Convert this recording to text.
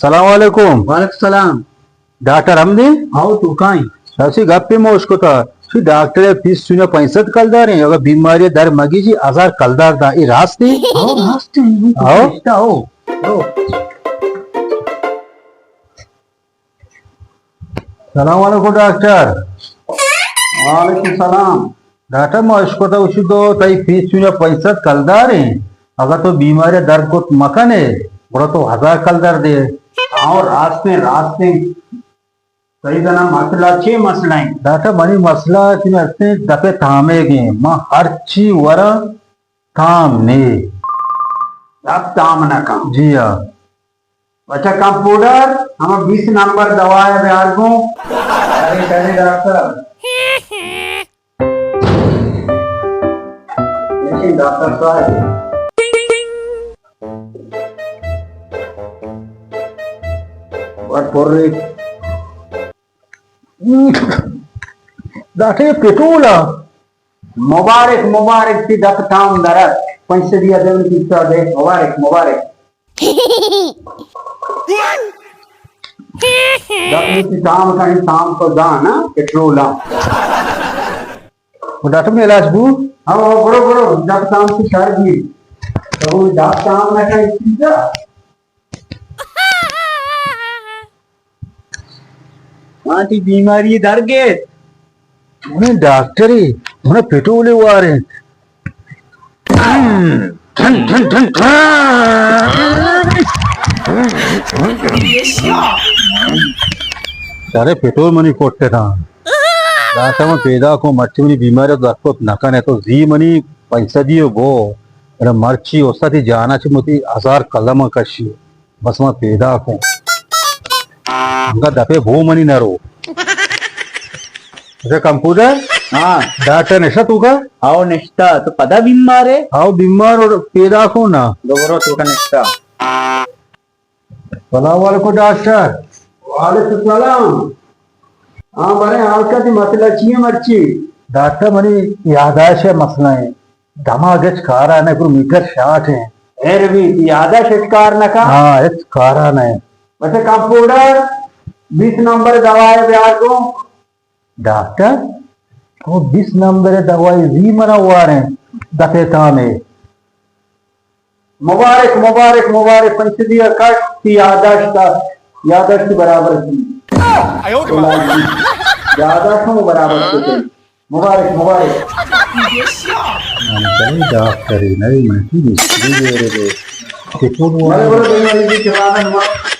سلام علیکم۔ وعلیکم سلام۔ ڈاکٹر ہم دے؟ ہاؤ، تو کائیں؟ اسی گپے ما اشکتا۔ سی ڈاکٹر فیس چونا پنچ سد کلدار ہیں، اگر بیماری در مگی جی ہزار کلدار دا، اے راست ہے؟ ہاؤ، راست ہے۔ ہاؤ۔ ہاؤ۔ سلام علیکم ڈاکٹر۔ وعلیکم سلام۔ ڈاکٹر، ما اشکتا اشی تو تئی فیس چونا پنچ سد کلدار ہیں، اگر تو بیماری درد کت مکنے، گڑا تو ہزار کلدار دے۔ ہاں، راستیں، راستیں۔ تئی زنا مسئلہ چے مسئلہ ہیں؟ ڈاکٹر، منی مسئلہ کہ ہستیں دپے تامے گے، ما ہرچی وراں تام نے۔ دپ تام نہ کن۔ جی ہاں۔ اچھا کمپاؤڈر، ہما بیست نمبر دوا ہے بیار گوں۔ ارے، ارے ڈاکٹر۔ لیکن ڈاکٹر صاحب۔ اور پر ڈاکٹر، یہ پٹرول ہے۔ مبارک، مبارک، تی دپ تام درد۔ پنچ سدی ادم کی دے، مبارک، مبارک۔ دپ تی تام کہیں، تام تو دانا، پٹرول ہے۔ وہ ڈاکٹر میں علاج بو؟ ہاں، ہاں، برو، برو، دپ تام تی شر بھی۔ تو دپ تام نہ کہیں چیزا۔ ہاں، تی بیماری در گیت۔ انہیں ڈاکٹری، انہیں پٹولے واریں۔ ٹھن، ٹھن، ٹھن، ٹھن۔ ارے پٹول منی کوٹے تھا۔ ڈاکٹر من پیدا کو مرچی منی بیماری درکوت نکنے تو زی منی پنچ سدی بو۔ ارے مرچی استادی جانا چھ متی ہزار قلم کشی۔ بس ما پیدا کن۔ انگا دپے بو منی نرو۔ اچھا کمپاؤڈر؟ ہاں۔ ڈاکٹر نشتا تو کا؟ آؤ نشتا، تو پدا بیمار ہے؟ آؤ بیمار اور پیدا کن نا۔ دو برو تو کا نشتا۔ سلام علیکم ڈاکٹر۔ وعلیکم السلام۔ ہاں، بارے حال کا تھی مسئلہ چی ہے مرچی؟ ڈاکٹر منی یادداشت ہے مسئلہ ہے۔ دماغ ہچ کارا نہ، گڑا میٹر شارٹ ہیں۔ اے روی، تی یادداشت ہچ کار نہ کا؟ ہاں، ہچ کارا نہ۔ بس کمپاؤڈر، بیست نمبر دوا ہے بیار کو۔ ڈاکٹر، تو بیست نمبر دوائی زی منا واریں، دپے تامے۔ مبارک، مبارک، مبارک، پنچ سدی کٹ، تی یادداشت، یادداشت برابر تھی۔ یادداشت ہم برابر تھی۔ مبارک، مبارک۔ من کئی ڈاکٹرے نہ، من کی مستری بیرے دے۔ کہ تو بولے، بولے، بولے، بولے، بولے،